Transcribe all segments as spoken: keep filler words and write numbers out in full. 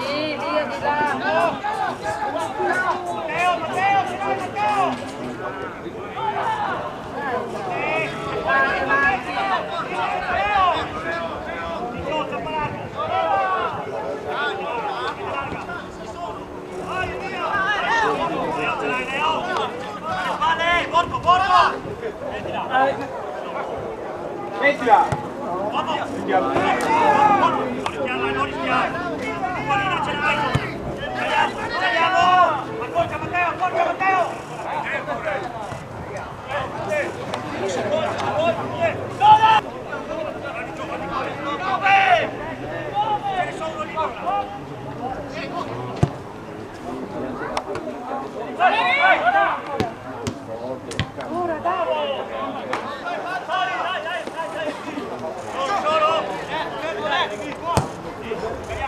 Sì, via di là.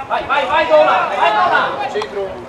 Vai, vai, vai, Dona, vai, Dona. Centro.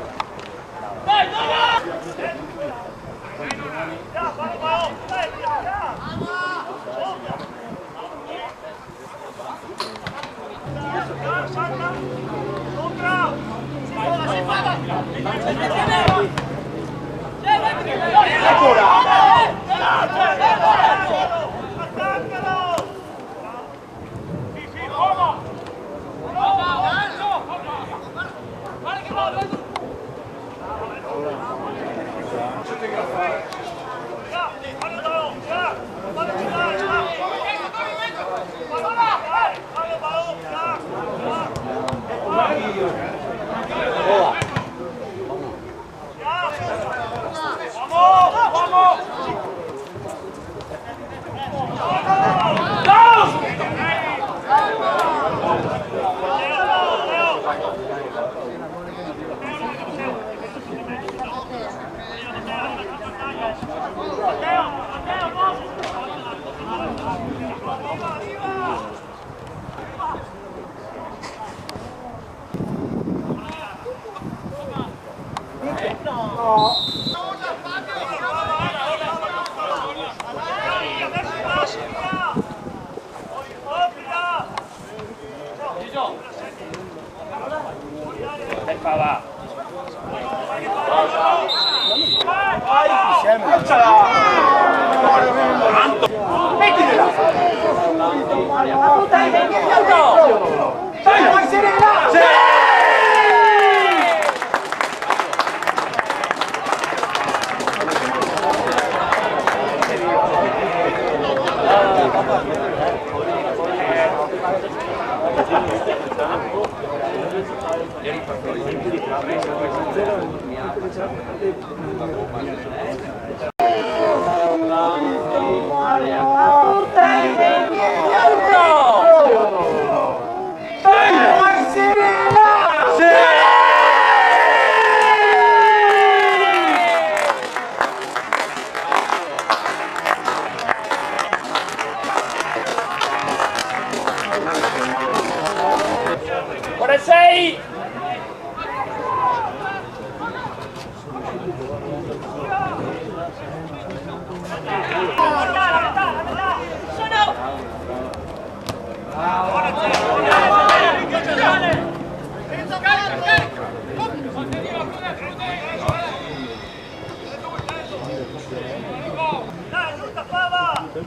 Ora sei!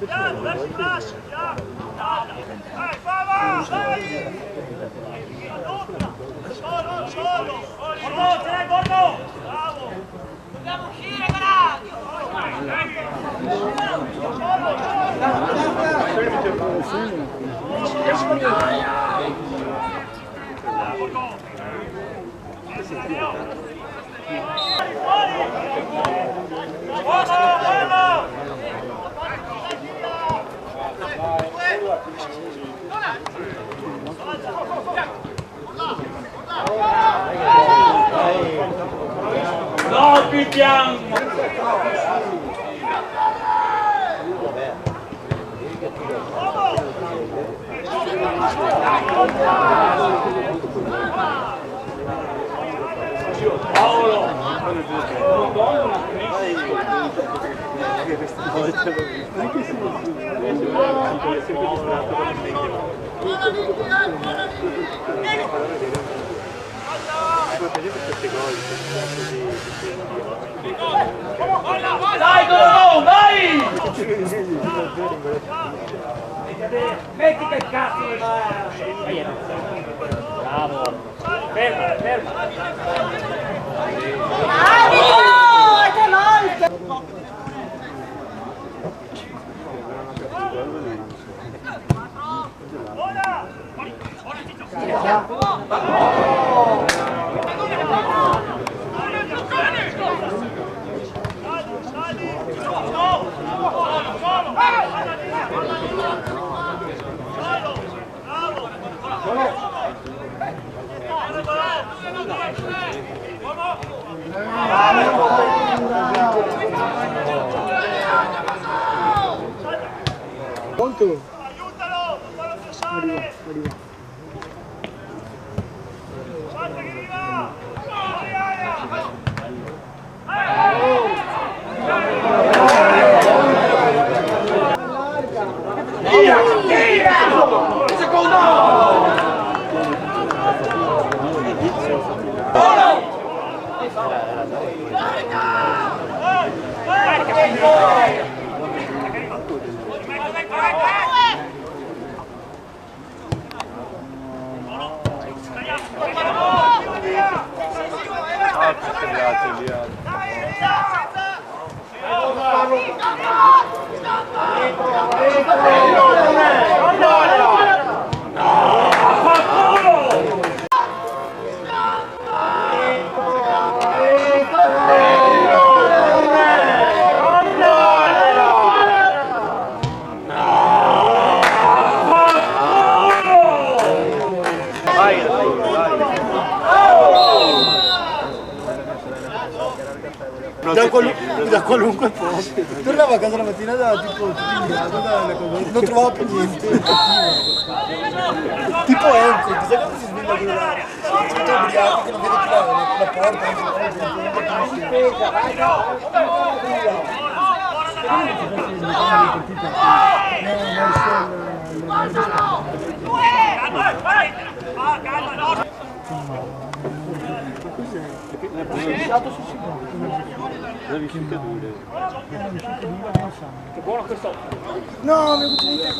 Piano, verso il basso, piano. Dai, vai, vai, vai! Solo, solo, solo. Gordo, tre, gordo! Bravo! Dobbiamo uscire, carajo! No, più piano! Dai, Dorone, dai! Mettiti il cazzo! Bravo! Ferma, ferma! Pronto? Aiutalo, non farlo passare! Arriva, arriva. Salta che arriva! Via! Via! Secondo! Da qualu-, da qualunque posto. Tornavo a casa la mattina da, tipo, tuto ingraso, da, da, non trovavo più niente. Tipo Hancock, sai quando si sveglia quello là? Tuto ubriaco che non vede più la, la, la porta, non si Che buono questo! No, mi ho avuto un'idea.